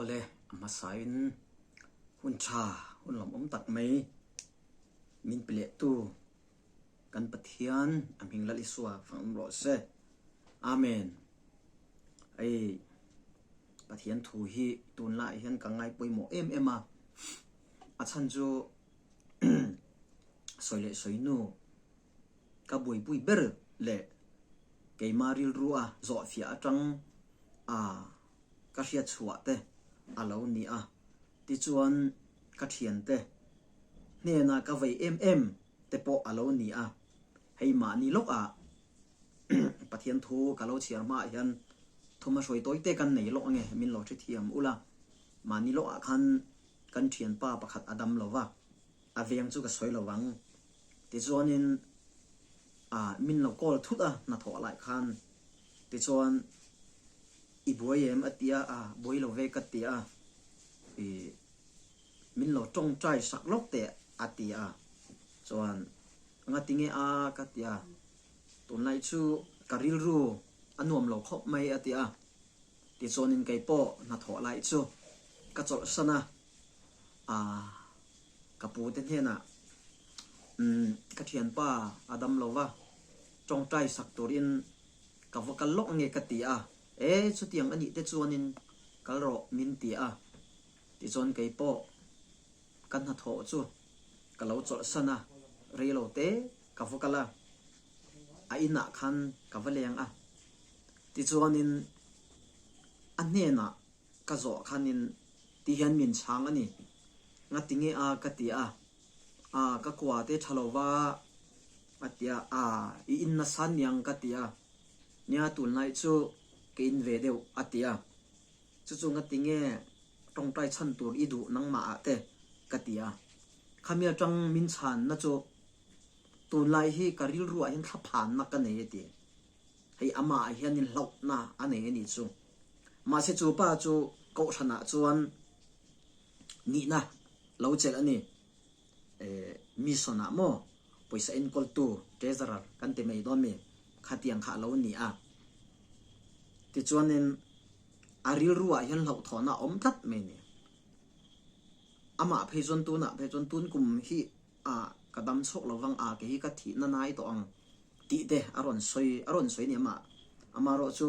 Awle, a hmasain hun tha, hun lawmawm tak mai min pe lehtu kan Pathian a hming Lal Isua fang awm rawh se. Amen. Hei Pathian thu hi tunlaiah hian ka ngai pawimawh em em a, a chhan chu sawi leh sawi nu ka buaipui ber leh keima rilrua zawhfiah atang a ka hriat chhuah te a lo ni a, tichuan ka thiante hnena ka vei em em te pawh a lo ni a, hei mahni lawkah Pathian thu ka lo chhiar hmaah hian thuma hruai tawi te kan nei lawk ange min lo hrethiam ula, mahni lawkah khan kan thianpa pakhat a dam lo va, a veng chu ka sawi lo vang. Tichuanin ah min lo call thut a hnathawh lai khan tichuan i buai em a ti a, a buai lo ve ka ti a, ih min lo tawngtai sak lawk teh a ti a, chuan ngati nge a ka ti a, tunlai chu ka rilru a nuam lo khawp mai a ti a, tichuanin kei pawh hnathawh lai chu ka chawlhsan a, ah ka pu te hnenah umm ka thianpa a dam lo va, tawngtai sak turin ka va kal lawk nge ka ti a, e chutiang a nih te chuanin kal rawh min ti a, tichuan kei pawh ka hnathawh chu ka lo chawlhsan a, rei lo te ka va kal a, a inah khan ka va leng a, tichuanin a hnenah Ka zawh khanin ti hian min chhang a ni. Ngati nge a ka ti a, a ka kua te tha lo va a ti a, a i in nasa niang ka ti a, nia tunlai chu ka in ve deuh a ti a, chu chu ngati nge tawngtai chhan tur i duh nangmah ah te ka ti a, khami atang min chhan na chu tunlai hi ka rilru ah hian thlaphanna ka nei a ti. Hei amah ah hianin hlauhna a nei a nih chu. Mahse chu pa chu kohhranah chuan nihna lo chelh a ni. Eh, mission ah maw pawisa enkawltu, treasurer, kan ti mai dawn mi, khatiang kha a lo ni a. Tichuanin a rilru ah hian hlauhthawhna a awm tlat mai a ni. Amah phei chuan tunah phei chuan tun kum hi a ka dam chhuak lo vang a, kei hi ka thihna nai tawh ang tih te a rawn sawi a rawn sawi a ni amah. Amaherawh chu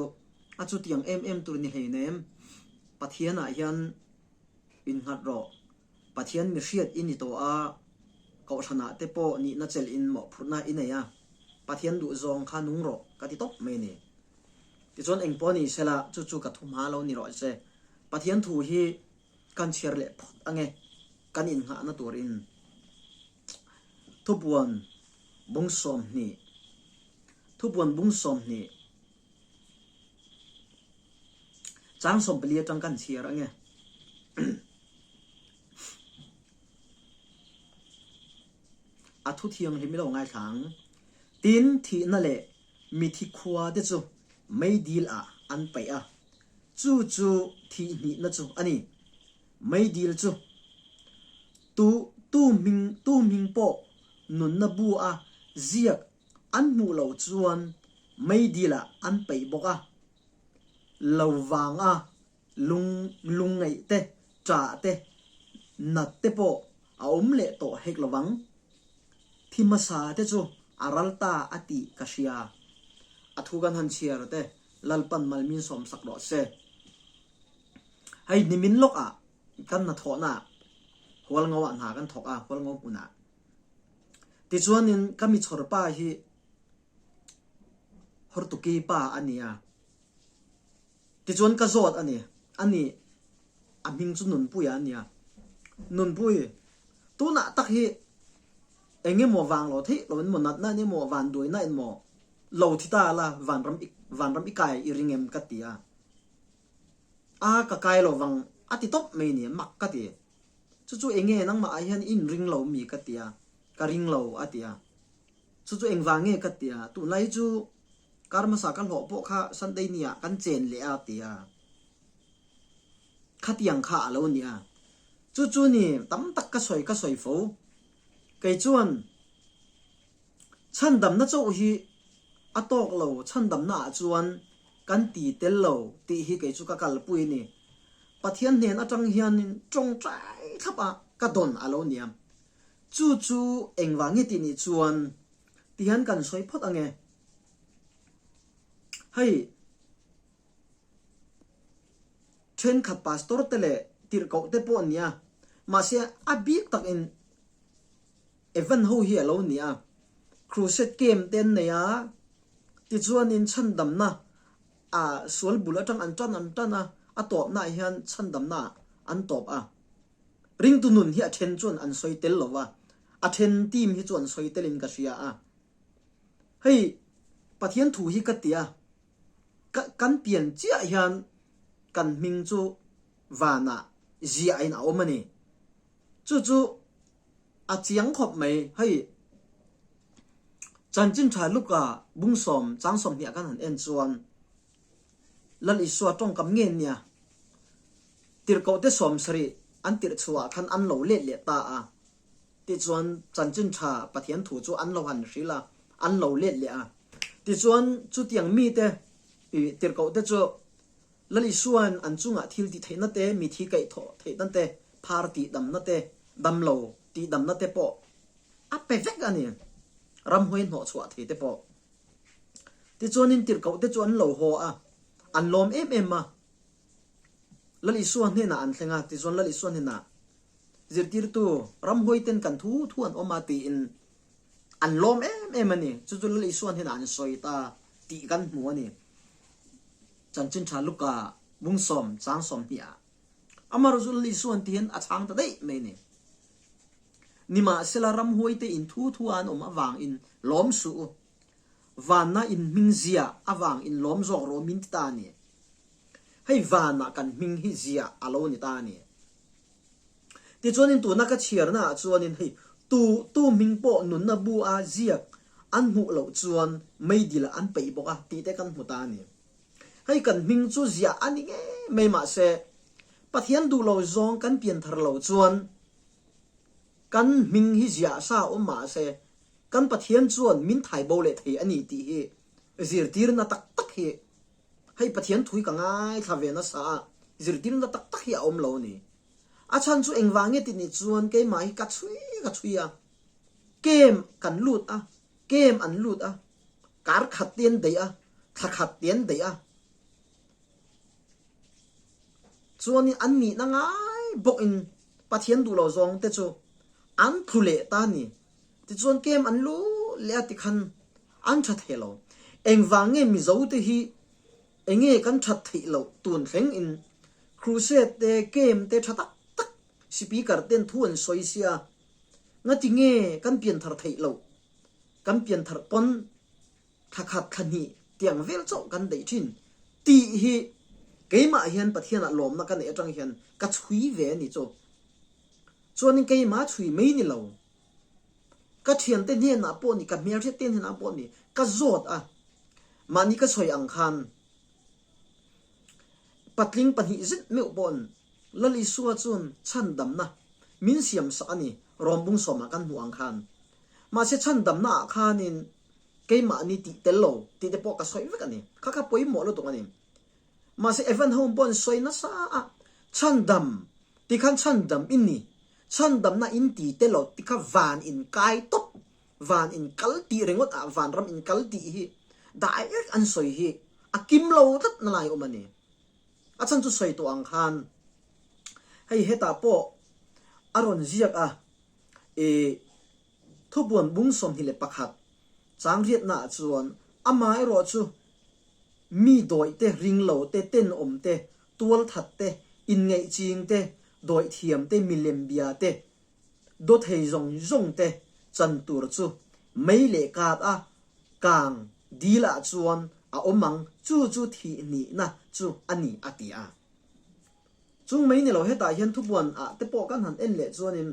a chutiang em em tur ni hleinem Pathianah hian innghat rawh. Pathian mi hriat i ni tawh a, Kohhranah te pawh nihna chelh in mawhphurhna i nei a, Pathian duh zawng kha nung rawh ka ti tawp mai a ni. Tichuan engpawh ni sela chu chu ka thu hma lo ni rawh se. Pathian thu hi kan chhiar leh phawt ange kan innghahna turin Thupuan bung 20 Thupuan bung 20 chang 14 atang kan chhiar ange. A thu thianghlim i lo ngaithla ang. Tin, thihna leh mithi khua te chu meidil ah an paih a. Chu chu thihhnihna chu a ni. Meidil chu tu tu hming tu hming pawh nunna bu a ziak an hmuh loh chuan meidil ah an peih bawk a. Lo vang a lung lungngaih te, ṭah te, nat te pawh a awm leh tawh hek lo vang. Thi hmasa te chu a ral ta a tih ka hria. A thu kan han chhiar te Lalpan mal min sawmsak rawh se. Hei nimin lawk ah kan hnathawhna ah Hualngo ah hna kan thawk a, Hualngo hmun ah. Tichuanin ka mi chhawr pa hi Hortuki pa a ni a. Tichuan ka zawt a ni, ani a hming chu Nunpuia a nia. Nunpui, tunah tak hi eng emaw vang lo theih lo in maw, natna in emaw, vanduaina in maw lo thi ta la, vanram i vanram i kai i ring em ka ti a. A ka kai lo vang a ti tawp mai ni, mak ka ti. Chu chu eng nge nangmah ah hian i inring lo mi ka ti a, ka ring lo a ti a. Chu chu engvang nge ka ti a, tunlai chu kar hmasa ka hlawh pawh kha Sunday ni ah kan chen leh a ti a. Khatiang kha a lo ni a. Chu chu ni tam tak ka sawi ka sawi fo. Kei chuan chhandamna chauh hi a tawk lo, chhandamna ah chuan kan ti tel lo tih hi kei chu ka kalpui a ni. Pathian hnen atang hianin tawngtai thlap a ka dawn a lo nia. Chu chu engvang nge tih nih chuan tihian kan sawi phawt ange. Hei thenkhat pastor te leh tirhkoh te pawh nia mahse a bik takin Evan ho hi a lo ni a, crusade camp te an nei a, tichuanin chhandamna a sual bul atang an tan an tan a, a tawpna ah hian chhandamna ah an tawp a. Ringtu nun hi a then chuan an sawi tel lo va, a then team hi chu an sawi telin ka hria a. Hei Pathian thu hi ka ti a, ka kan pian chiah hian kan hming chu vanah ziahin a awm a ni. Chu chu a chiang khawp mai. Hei Chanchin Tha Luka bungsawm chang sawmhnih ah khan han en chuan Lal Isua tawngkam nge nia tirhkohte sawmsarih an tirh chhuah ah khan an lo let leh ta a. Tichuan Chanchin Tha Pathian thu chu an lo han hrilh a, an lo let leh a. Tichuan chutiang mite tirhkohte chu Lal Isua'n an chungah thil tih theihna te, mithi kaih thawh theihna te, phar tihdamna te, damlo tihdamna te pawh a pe vek a ni. Ramhuai hnawhchhuah thei te pawh. Tichuanin tirhkoh te chu an lo haw a, an lawm em em a. Lal Isua hnenah an thleng a, tichuan Lal Isua hnenah, Zirtirtu, ramhuai ten kan thu thu an awm a tiin an lawm em em a ni. Chu chu Lal Isua hnenah an sawi ta tih kan hmu a ni. Chanchin Tha Luka bungsawm chang 20 ah Amarawh chu Lal Isua an tihin a chhang ta daih mai a ni. Nimahsela ramhuaite in thu thu a an awm avangin lawm suh u. Vanna in hming ziah avang in lawm zawk rawh min ti ta a ni. Hei vanah kan hming hi ziah a lo ni ta a ni. Tichuanin tuna ka chhiarna ah chuanin hei tu tu hming pawh nunna bu a ziak an hmuh loh chuan meidil ah an peih bawk a tih te kan hmu ta a ni. Hei kan hming chu ziah a ni ngei mai mahse Pathian duh lo zawng kan pian thar lo chuan kan hming hi ziah sa awm mahse kan Pathian chuan min thai bo leh thei a ni tih hi zirtirna tak tak hi Hei Pathian thui ka ngaithla ve nasa a, zirtirna tak tak hi a awm lo a ni. A chhan chu engvang nge tih nih chuan keimah hi ka chhui ka chhui a, kem kan lut a, kem an lut a, kar khat te an daih a, thla khat te an daih a, chuanin an nihna ngai bawkin Pathian duh lo zawng te chu an tlu leh ta a ni. Tichuan kem an lu leh a tikhan an tha thei lo. Engvang nge Mizo te hi enge kan that theih loh tun thleng in crusade te kem te tha tak tak speaker ten thu an sawi sia ngati nge kan pianthar theih loh kan pianthar pawn thla khat thla hnih tiang vel chauh kan daih thin tih hi keimah hian Pathian ah lawmna ka neih atang hian ka chhui ve a ni chu. Chuanin keimah chhui mai ni lo. Ka thiante hnenah pawh ni, ka hmelhriatte hnenah pawh ni, ka zawt a. Mahni ka sawi ang khan patling pahnih zet meuh paw'n Lal Isua chuan chhandamna min siamsak a ni, Rawmbung sawmah kan hmuh ang khan. Mahse chhandamna ah khanin keimahni tih tel lo tih te pawh ka sawi vek a ni. Kha kha pawimawh lutuk a ni. Mahse Evan ho pawh an sawi nasa a, chhandam ti khan chhandam i ni, chhandamna in ti te lo ti kha van in kai tawp, van in kal tih ringawt ah vanram in kal tih hi direct an sawi hi a kim lo tlat na lai awm a ni. A chhan chu sawi tawh ang khan hei hetah pawh a rawn ziak a, i thubuan bung 21 chang riatna ah chuan amaherawh chu Mi dawih te, ring lo te, tenawm te, tualthat te, inngeih ching te, dawih thiam te, milem bia te, dawthei zawng zawng te chan tur chu mei leh kat a kang dil ah chuan a awm ang, chu chu thih nihna chu a ni a ti a. Chung mai ni lo hetah hian thubuan ah te pawh kan han en leh chuanin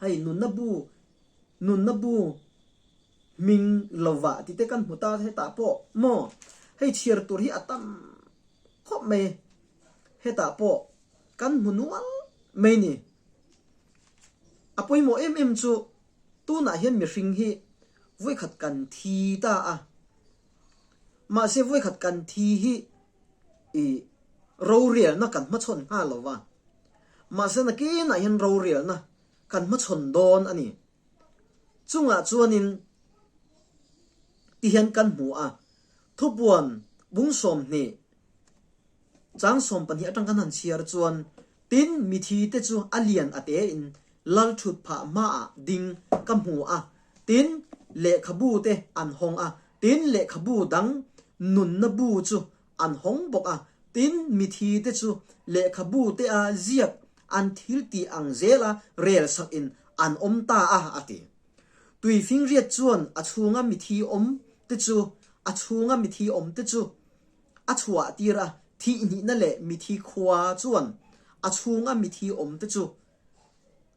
hei nunna bu nunna bu hming lovah tih te kan hmu ta hetah pawh maw hei chhiar tur hi a tam khawp mai hetah pawh kan hmu nual mai ni a pawimawh em em chu tunah hian mihring hi vawikhat kan thi ta a mahse vawikhat kan thi hi ih. rorelna kan hmachhawn nghal lo va, mahse nakinah hian rorelna kan hmachhawn dawn a ni. Chungah chuanin ti hian kan hmu a, thupuan bung 20 chang 12 atang kan han chhiar chuan, Tin, mithi te chu a lian a tein lal thut phah hmaah ding ka hmu a, tin, lehkhabu te an hawng a, tin, lehkhabu dang nunna bu chu an hawng bawk a, tin, mithi te chu lehkhabu te a ziak an thil tih ang zela rel sak in an awm ta a, a ti. Tuifingriat chuan a chhunga mithi awm te chu a chhunga mithi awm te chu a chhuah tir a, thihhnihna leh mithi khua chuan a chhunga mithi awm te chu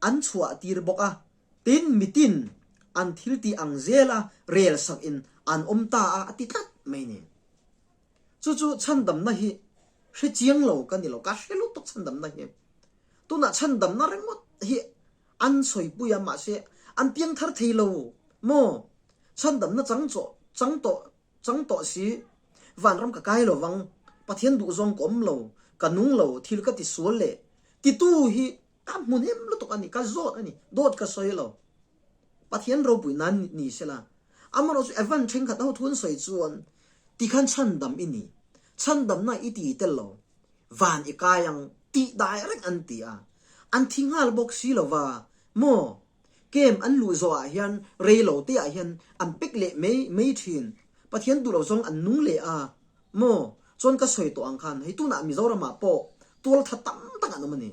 an chhuah tir bawk a, tin mitin an thil tih ang zela rel sak in an awm ta a, a ti tlat mai ni. Chu chu chhandamna hi hre chiang lo ka ni lo, ka hre lutuk chhandamna hi. Tunah chhandamna ringawt hi an sawipui a, mahse an piangthar thei lo maw? Chhandamna chang chawh chang tawh chang tawh si, vanram ka kai lo vang, Pathian duhzawng ka awm lo, ka nung lo, thil ka ti sual leh titu hi ka hmu hnem lutuk a ni, ka zawt a ni, dawt ka sawi lo. Pathian ropui nan ni sela, amaherawh chu Evan thenkhat ho thu an sawi chuan tikhan chhandam i ni, chhandamna i ti tel lo, van i kai ang tih dai reng an ti a, an thi nghal bawk si lo va maw? Camp an luh zawhah hian rei lo te ah hian an pek leh mai mai thin, Pathian duh lo zawng an nung leh a maw? Chuan ka sawi tawh ang khan hei tunah Mizoram ah pawh tualtha tam tak an awm a ni.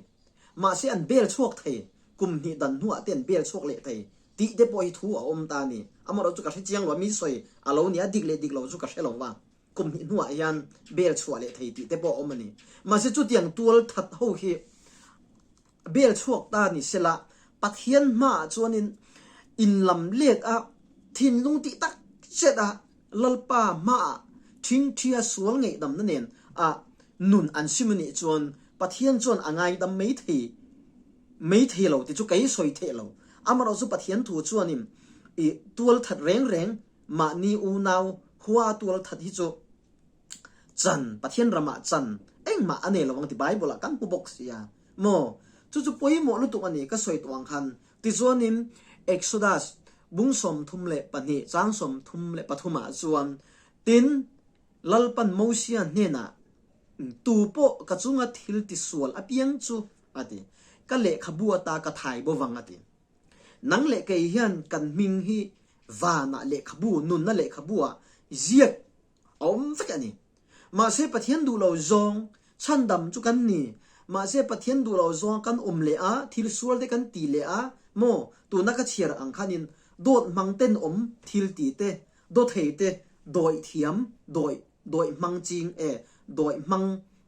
Mahse an bel chhuak thei, kum hnih dan hnuah te an bel chhuak leh thei tih te pawh hi thu a awm ta a ni. Amaherawh chu ka hre chiang lo a, mi sawi a lo ni a, dik leh dik lo chu ka hre lo va, kum hnih hnuah hian bel chhuah leh thei tih te pawh a awm a ni. Mahse chutiang tual that ho hi bel chhuak ta ni sela, Pathian hmaah chuanin in lam let a, thinlung tih tak chet a, Lalpa hmaah ṭhingṭhia sual ngaihdamna nen a nun an sim a nih chuan Pathian chuan a ngaidam mai thei mai thei lo tih chu kei sawi theih lo. Amaherawhchu Pathian thu chuanin i tualthat reng reng mahni unau hua tualthat hi chu chan Pathian ramah chan engmah a nei lo ang ti Bible ah kan hmu bawk sia maw? Chu chu pawimawh lutuk a ni ka sawi tawh ang khan. Tichuanin Exodus bung 32 chang 33 ah chuan tin Lalpan Mosia hnenah tu pawh ka chunga thil tisual apiang chu a ti, ka lehkhabu ata ka thai bo vang a ti. Nang leh kei hian kan hming hi vanah lehkhabu, nunna lehkhabu ah ziak a awm vek a ni. Mahse Pathian duh lo zawng chhandam chu kan ni. Mahse Pathian duh lo zawng kan awm leh a, thil sual te kan ti leh a, maw tuna ka chhiar ang khanin dawt hmang ten awm thil ti te, dawthei te, dawih thiam, dawih dawih hmang ching e, dawih hmang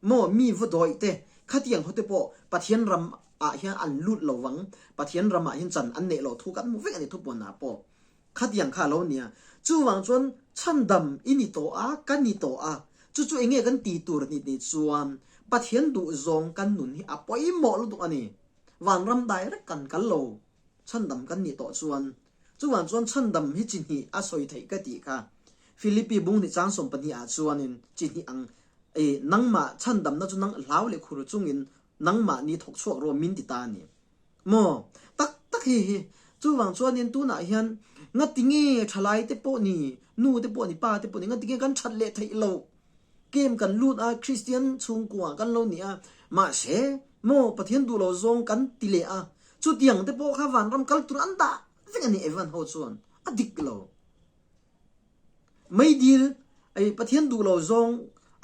maw mi va dawih te, khatiang ho te pawh Pathian ram ah hian an lut lo vang, Pathian ram ah hian chan an neih loh thu kan hmu vek a ni thupuan ah pawh. Khatiang kha a lo nia. Chuvang chuan chhandam i ni tawh a, ka ni tawh a. Chu chu enge kan ti tur ni ni chuan Pathian duh zawng kan nun hi a pawimawh lutuk a ni. Vanram direct kan kal lo chhandam kan nih tawh chuan. Chuvang chuan chhandam hi chi hnih a sawi theih ka tih kha. Philippi bung hnih chang 12 ah chuanin chi hnih ang i nangmah chhandamna chu nang hlau leh khur chungin nangmah ni thawk chhuak rawh min ti ta a ni. Maw? Tak tak hi hi. Chuvang chuanin tunah hian ngatinge thalai te pawh ni, nu te pawh ni, pa te pawh ni ngatinge kan that leh theih loh? Kem kan lut a, Kristian chhungkua kan lo ni a, mahse maw Pathian duh lo zawng kan ti leh a, chutiang te pawh kha vanram kal tur an dah vek a ni Evan ho chuan a dik lo. Meidil ei Pathian duh lo zawng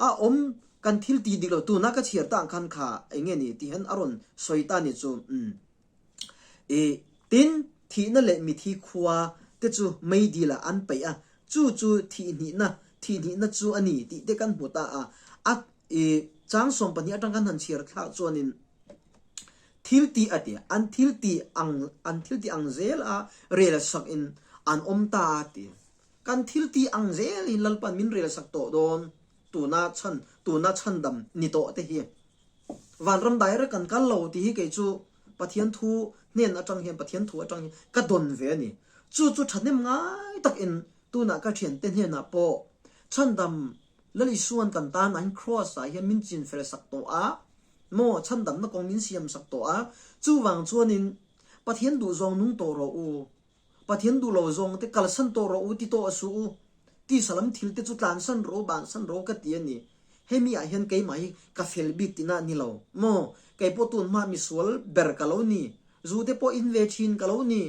a awm kan thil ti dik lo tuna ka chhiar ta ang khan kha eng nge ni tih hian a rawn sawi ta ni chu umm i tin thihna leh mithi khua te chu meidil ah an peih a chu chu thihhnihna thihhnihna chu a ni tih te kan hmu ta a a i chang 12 atang kan han chhiar thlak chuanin thil tih a ti an thil tih ang an thil tih ang zel a rel sak in an awm ta a ti. Kan thil tih ang zel in Lalpan min rel sak tawh dawn tuna chhan tuna chhandam ni tawh te hi vanram direct kan kal lo tih hi kei chu Pathian thu hnen atang hian Pathian thu atang hian ka dawn ve a ni. Chu chu thahnem ngai tak in tunah ka thiante hnenah pawh chhandam. Lal Isua'n kan tan an Kraws ah hian min chinfel sak tawh a, maw chhandamna kawng min siam sak tawh a, chuvang chuanin Pathian duhzawng nung tawh rawh u, Pathian duh lo zawng te kalsan tawh rawh u ti tawh suh u, tisa lam thil te chu tlansan rawh u, bansan rawh u ka ti a ni. Hemi ah hian keimah hi ka fel bik tina ni lo maw, kei pawh tun hma misual ber ka lo ni, zu te pawh in ve thin ka lo ni,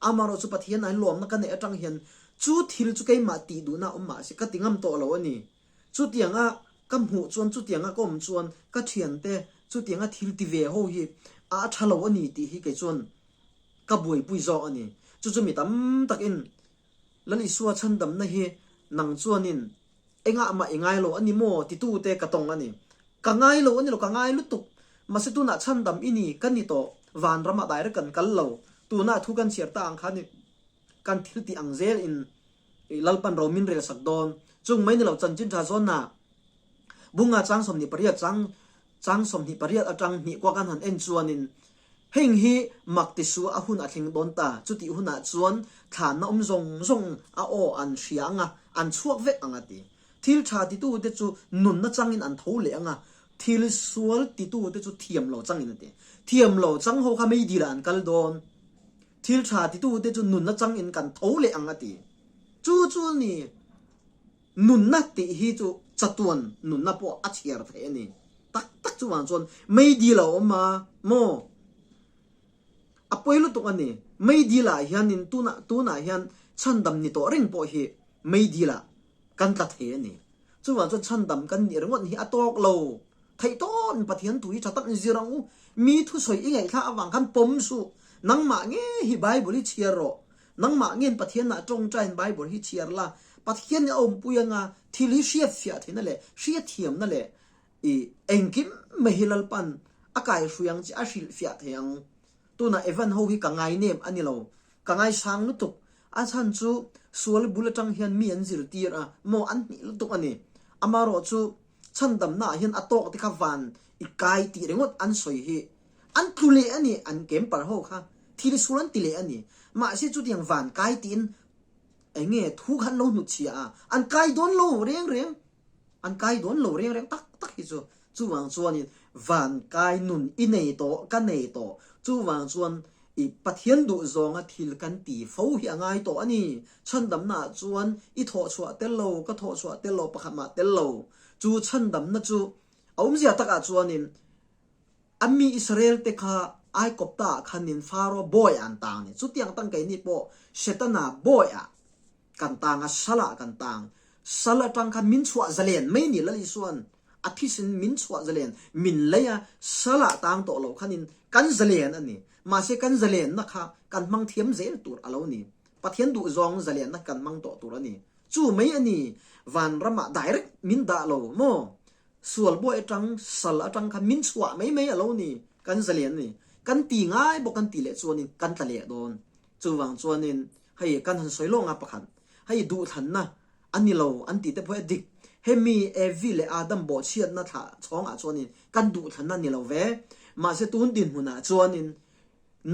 amaherawh chu Pathian ah hian lawmna ka neih atang hian chu thil chu keimah tih duhna a awm mahse ka ti ngam tawh lo a ni. Chutianga ka hmuh chuan chutianga ka awm chuan ka thiante chutianga thil ti ve ho hi a tha lo a ni tih hi kei chuan ka buaipui zawk a ni. Chu chu mi tam takin Lal Isua chhandamna hi nang chuanin engah mah i ngai lo a ni maw titute ka tawng a ni. Ka ngai lo a ni lo, ka ngai lutuk. Mahse tunah chhandam i ni, ka ni tawh. Vanramah direct kan kal lo. Tunah thu kan chhiar ta ang khan i kan thil tih ang zelin Lalpan ro min rel sak dawn. Chung mai ni lo chanchin tha zawnna bunga chang 28 chang chang 28 atang hnih kuak an han en chuanin Heng hi mak ti su a hun a thleng dawn ta, chutih hunah chuan thlanna awm zawng zawng a aw an hria ang a, an chhuak vek ang a ti. Thil tha titute chu nunna changin an tho leh ang a, thil sual titute chu thiam lo changin a ti. Thiam lo chang ho kha meidilah an kal dawn. Thil tha titute chu nunna changin kan tho leh ang a ti. Chu chu ni nunna tih hi chu chatuan nunna pawh a chhiar theih a ni. Tak tak chuvang chuan meidil a awm a maw? A pawi lutuk a ni. Meidil ah hianin tunah tunah hian chhandam ni tawh reng pawh hi meidil ah kan tla thei a ni. Chuvang chuan chhandam kan nih ringawt hi a tawk lo. Theih tawn Pathian thu hi tha tak in zir ang u. Mi thusawi i ngaihthlak avang khan pawm suh. Nangmah nge hi Bible hi chhiar rawh. Nangmah ngen Pathianah tawngtaiin Bible hi chhiar la. Pathian hi a awmpui anga thil hi hriatfiah theihna leh hriatthiamna leh I engkim mai hi Lalpan a kaihrui ang chi a hrilhfiah thei ang. Tunah Evan ho hi ka ngai nem a ni lo. Ka ngaisang lutuk. A chhan chu sual bul atang hian mi an zirtir a, maw an hnih lutuk a ni. Amarawh chu chhandamna ah hian a tawk te kha van i kai tih ringawt an sawi hi an tlu leh a ni, an kempar ho kha thil sual an ti leh a ni. Mahse chutiang van kai tiin eng nge thu kha an lo hnutchhiah a, an kai dawn lo reng reng. An kai dawn lo reng reng tak tak hi chu. Chuvang chuanin van kai nun i nei tawh, ka nei tawh. Chuvang chuan i Pathian duh zawnga thil kan ti fo hi a ngai tawh a ni. Chhandamna ah chuan i thawhchhuah tel lo, ka thawhchhuah tel lo, pakhat mah tel lo. Chu chhandamna chu a awmzia takah chuanin a mi Israel te kha Aikawpta ah khanin Faro bawi ah an tang a ni. Chutiang tang keini pawh Setana bawi ah Kan tang a, sal ah kan tang. Sal atang khan min chhuah zalen mai ni Lal Isuan a thisin min chhuah zalen, min lei a, sal ah tang tawh lo khanin kan zalen a ni. Mahse kan zalenna kha kan hmang thiam zel tur a lo ni. Pathian duh zawng zalenna kan hmang tawh tur a ni. Chu mai a ni, vanram ah direct min dah lo maw? Sual buai atang, sal atang khan min chhuah mai mai a lo ni. Kan zalen a ni. Kan ti ngai bawk kan ti leh chuanin kan tla leh dawn. Chuvang chuanin hei kan han sawi lawng a pakhat, hei duhthlanna a ni lo an tih te pawh hi a dik. Hemi Evi leh Adam bawhchhiatna thlah chhawngah chuanin kan duhthlanna a ni lo ve. Mahse tun dinhmunah chuanin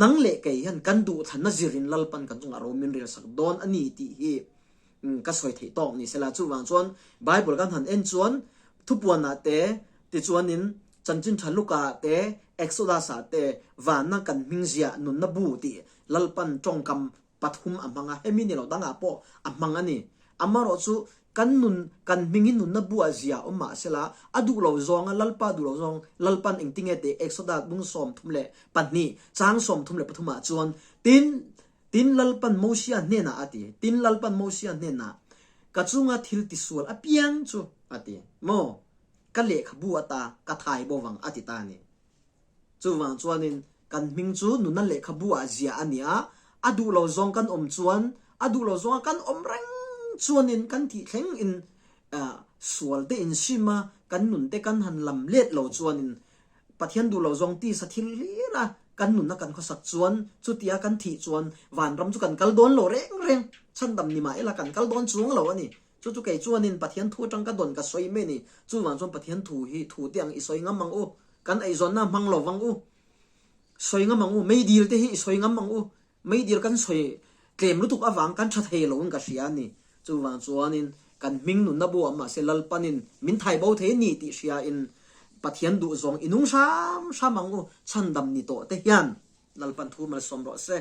nang leh kei hian kan duhthlanna zirin Lalpan kan chungah ro min relsak dawn a ni tih hi ka sawi theih tawk ni sela. Chuvang chuan Bible kan han en chuan thupuanah te tichuanin Chanchin tha Luka ah te, Exodus ah te vanna kan hming ziah nunna bu tih Lalpan tawngkam pathum a hmang a, hemi ni lo dangah pawh a hmang a ni. Amarawh chu kan nun kan hming hi nunna bu ah ziah awm mah sela, a duh lo zawnga Lalpa duh lo zawng Lalpan engtinge tih Exodus bung 32 chang 33 ah chuan tin tin Lalpan Mosia hnenah a ti, tin Lalpan Mosia hnenah ka chunga thil tisual apiang chu a ti maw? Ka lehkhabu ata ka thai bo vang a ti ta a ni. Chuvang chuanin kan hming chu nuna lehkhabu ah ziah a ni a, a duh lo zawng kan awm chuan a duh lo zawnga kan awm reng chuanin kan thih thleng in sual te in sim a, kan nun te kan han lam let lo chuanin Pathian duh lo zawng tisa thil hlir a kan nunna kan khawsak chuan chutia kan thih chuan vanram chu kan kal dawn lo reng reng, chhandam ni mah ila kan kal dawn chuang lo a ni. Chu chu kei chuanin Pathian thu atang ka dawn ka sawi mai a ni. Chuvang chuan Pathian thu hi thu te ang i sawi ngam ang u. Kan eizawnna hmang lo vang u. Sawi ngam ang u. Meidil te hi i sawi ngam ang u. Meidil kan sawi tlem lutuk avang kan tha thei lo in ka hria a ni. Chuvang chuanin. Kan hming nunna bu ah mahse Lalpanin min thai bo thei ni tih hriain Pathian duhzawng i nung hram hram ang u, chhandam ni tawh te hian Lalpan thu malsawm rawh se.